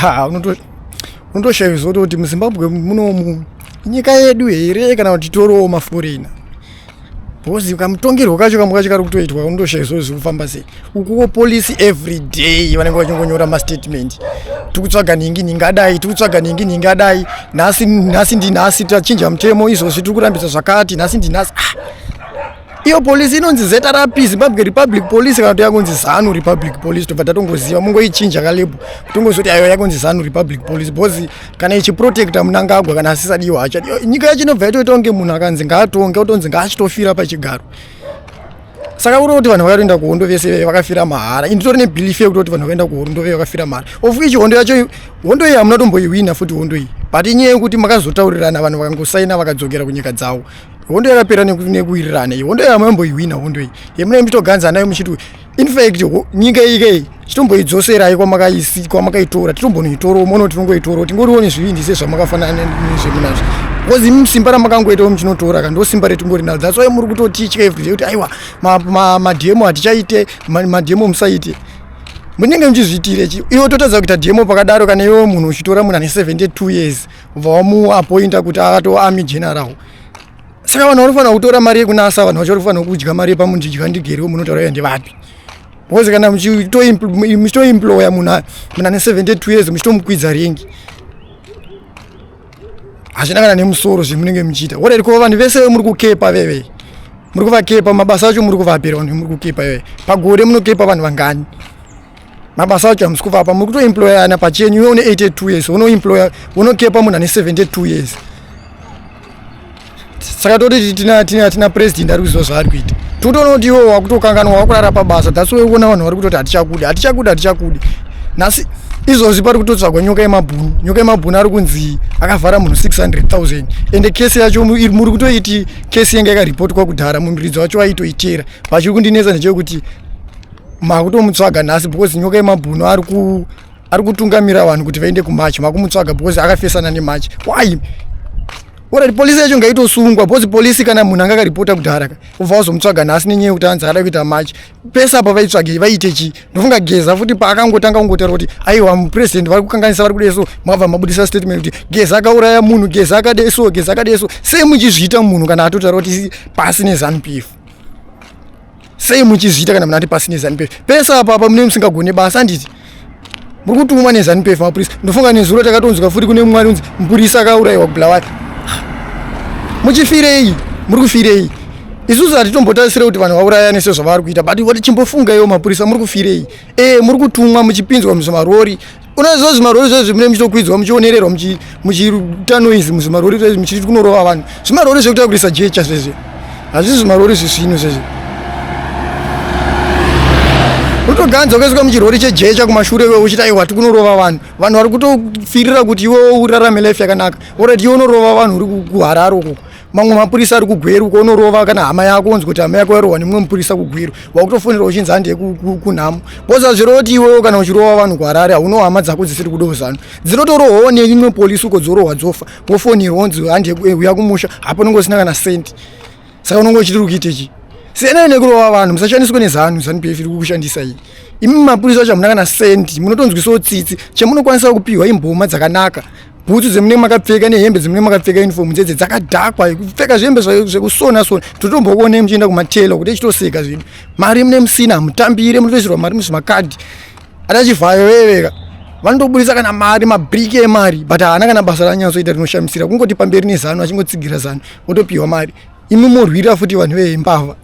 Ha, unotoshaiwa kuti muZimbabwe munomu nyika yedu here kana kuti torowo maforena, because kamutongerwo kacho kamwe kacho kari kutoitwa, unotoshaiwa zviri kufamba sei. Ukuwo polisi every day vanenge vachingonyora mastatement: tikutsvaga nhingi, nhingi adai, tikutsvaga nhingi, nhingi adai, nhasi, nhasi ndinhasi tachinja mutemo, izvozvi tiri kurambidza zvakati, nhasi ndinhasi. Ah, iyo polisi inonzi ZRP, Zimbabwe Republic Police, kana kuti yakunzi ZANU Republic Police? Tobva tatongoziva, mungoichinja kalabel, tongozoti aiwa, yakunzi ZANU Republic Police, because kana ichiprotecta Mnangagwa, kana asisadiwa hachadiwa, nyika yacho inobva yatoita kunge munhu akanzi ngaatonge, otonzi ngaachitofira pachigaro. Saka uri kuti vanhu vakatoenda kuhondo vese vakafira mahara. Inditori nebelief yekutoti vanhu vakaenda kuhondo ve vakafira mahara, of which hondo yacho, hondo iyi hamuna tomboiwina futi hondo iyi, but inyaya yekuti makazotaurirana, vanhu vakangosaina, vakadzokera kunyika dzavo, hondo yakapera nekuwirirana. Iyi hondo iyi hamuyamboiwina. Hondo iyi yemunenge muchitoganza nayo muchiti, infact nyika iyi kei chitomboidzoserai kwamakaitora, titombonoitorawo mono, tinongoitorawo, tingoriwo nezvivindi sezvamakafanana nezvemunazvo, because imi simba ramakangoitawo muchinotora ka, ndo simba retingori naro. That's why muri kutotitya everyday kuti aiwa, mademo hatichaite, mademo musaite. Munenge muchizviitire chi iwe totadza kuita demo pakadaro? Kana iwe munhu uchitora munhu ane 72 years, ubva wamuapointa kuti akato army general, saka vanhu vanofanira kutora mari yekunasa, vanhu vacho vanofanira kudya mari yepamundidya ndigerewo, munotaura iyo ndevapi? Because kana muchitoemploya munhu ane 72 years, muchitomukwidza rank, hazvina kana nemusoro zvemunenge muchiita. Alright, ko vanhu vese muri kukepa veve, muri kuvakepa mabasa acho, muri kuvapera vanhu muri kukepa veve, pagore munokepa vanhu vangani? Mabasa acho hamusi kuvapa, muri kutoemployana pachenyu. Iwe une 82 years, unoemploya, unokepa munhu ane 72 years. Saka toti tina president ari kuziva zvaari kuita? Totoona kuti iwe wakutokanganwa, wakurara pabasa. That's why kuona vanhu vari kutoti hatichakudi, hatichakudi, hatichakudi. Nhasi izvozvi pari kutotsvagwa Nyoka Yemabhunu. Nyoka Yemabhunu ari kunzi akavhara munhu 600 000, ende kesi yacho muri kutoiti kesi yanga yakaripotwa kudhara, muridzi wacho aitoitera. Pachiri kundinetsa ndechekuti makutomutsvaga nhasi because Nyoka Yemabhunu ari kutungamira vanhu kuti vaende kumarch. Makumutsvaga because akafesana nemarch. Why? Alright, polisi yacho ngaitosungwa, because polisi, kana munhu anga akaripota kudhara ka, ubva wazomutsvaga nhasi nenyaya yekuti anzi ada kuita march, pese apa vaitsvage vaite chii? Ndofunga Geza futi paakangotanga kungotaura kuti aiwa, mupresident vari kukanganisa, vari kudai, so mabva mabudisa statement kuti Geza akauraya munhu, Geza akadai so, Geza akadai so. Sei muchizviita munhu kana atotaura kuti pasi neZANU PF? Sei muchizviita kana munhu ati pasi neZANU PF? Pese apa apa mune musingagone basa, handiti muri kutumwa neZANU PF, mapurisa? Ndofunga nezuro takatonzwa futi kune mumwe anonzi mupurisa akaurayiwa kuBulawayo. Muchifirei? Muri kufirei? Isusu hatitombotarisire kuti vanhu vaurayane sezvavari kuita, but wati chimbofunga iwo, mapurisa, muri kufirei? Muri kutumwa, muchipinzwa muzvimarori. Unoziva zvimarori zvezvi mune muchitokwidzwa, muchionererwa, muchiita noise muzvimarori zvezvi, muchiti kunorova vanhu. Zvimarori zvekutakurisa jecha zvezvi, hazvisi zvimarori zvisvinu zvezvi. Utoganza ukaiswa muchirori chejecha kumashure, iwe uchiti aiwa, tikunorova vanhu. Vanhu vari kutofirira kuti iwe urarame life yakanaka. Alright, iwe unorova vanhu uri kuHarare uko, mamwe mapurisa ari kuGweru uko, unorova kana hama yako, onzi kuti hama yako yarohwa nemumwe mupurisa kuGweru, wakutofonera uchinzi handiye kunhamo, because hazvireva kuti iwewo kana uchirova vanhu kuHarare hauno hama dzako dzisiri kudawo ZANU, dzinotorohwawo neimwe polisi uko, dzorohwa, dzofa, wofonirwa onzi handiye uya kumusha, hapo unenge usina kana sendi. Saka unonge uchitiri kuite chii? Siyanai nekurova vanhu, musashandiswe neZANU. ZANU PF iri kukushandisa iyi. Imi mapurisa acho hamuna kana sendi, munotonzwisawo tsitsi. Chemunokwanisa kupiwa imboma dzakanaka, bhutsu dzemunenge makapfeka nehembe dzemunenge makapfeka, uniform dzedze dzakadhakwa, kupfeka zvihembe zvekusona sona. Totombokuonai muchienda kumatelo kuti echitoseka zvedu. Mari mune musina, hamutambire, munotoisirwa mari muzvimakadhi. Atachivhayo veveka vanotobudisa kana mari, mabhiriki emari, but haana kana basa ranyatsoita rinoshamisira, kungoti pamberi neZANU, achingotsigira ZANU, votopiwa mari. Imi morwira futi vanhu vembavha.